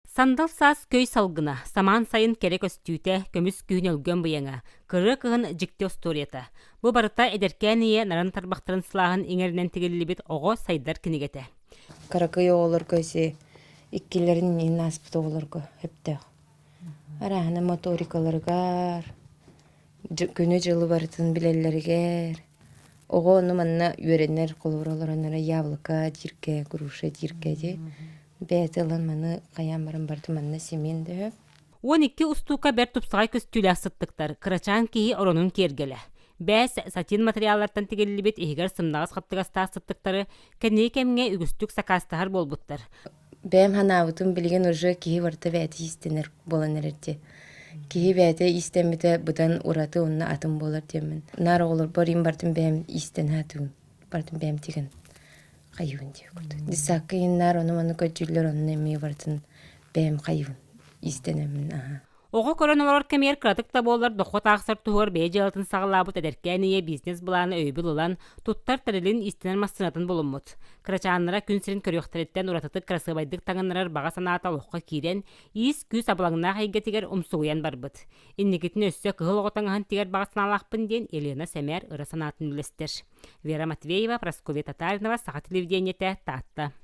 Сандал саас көй салгына, самаан сайын кэрэ көстүүтэ, көмүс күһүн өлгөм быйаҥа, кырыа кыһын дьикти остуоруйата. Бу барыта эдэркээн ийэ нарын тарбахтарын сылааһын иҥэринэн тигиллибит оҕо сайдар кинигэтэ. Кыракый оҕолорго isi иккилэрин иһин ааспыт оҕолорго сөптөөх. Арааһына моторикаларыгар, күнү-дьылы барытын билэллэригэр. Оҕо ону манна үөрэнэр холобур олороннор яблоко дииргэ, груша дииргэ дии. Бэйэтэ ылан маны хайаан баран барыта манна симиэн да сөп. 12 устуука бэрт тупсаҕай көстүүлээх сыттыктар, кырачаан киһи оронун киэргэлэ. Бээс, сатин материаллартан тигиллибит иһигэр сымнаҕас хаптыгастаах сыттыктары кэнники кэмҥэ үгүстүк сакаастаһар буолбуттар. Бэйэм санаабытым билигин уже киһи барыта бэйэтэ иистэнэр буолан эрэр дии. Киһи бэйэтэ иистэммитэ быдан ураты уонна атын буолар диэммин. Наар оҕолорбор им бартын бэйэм иистэнэ сатыыбын. Бартын бэйэм тигэн хайыыбын диye курдук. Десакка иһин наар ону-маны көрдүүллэр онно эмиэ барытын бэйэм хайыыбын иистэнэммин аһа. Оҕо көрөн олорор кэмигэр кыратык да буоллар дохуот аахсар туһугар бэйэ дьыалатын саҕалаабыт эдэркээн ийэ бизнес-былааны өйөбүл ылан, туттар тэрилин, иистэнэр массыынатын булуммут. Кырачааннара күн сирин көрүөхтэриттэн уратытык кырасыабайдык таҥыннарар баҕа санаата олоххо киирэн, иис-күүс абылаҥнаах эйгэтигэр умсугуйан барбыт. Инникитин өссө кыһыл оҕо таҥаһын тигэр баҕа санаалаахпын диэн Елена сэмээр ыра санаатын үллэстэр. Вера Матвеева, Прасковья Татаринова, Саха телевидениетэ, Таатта.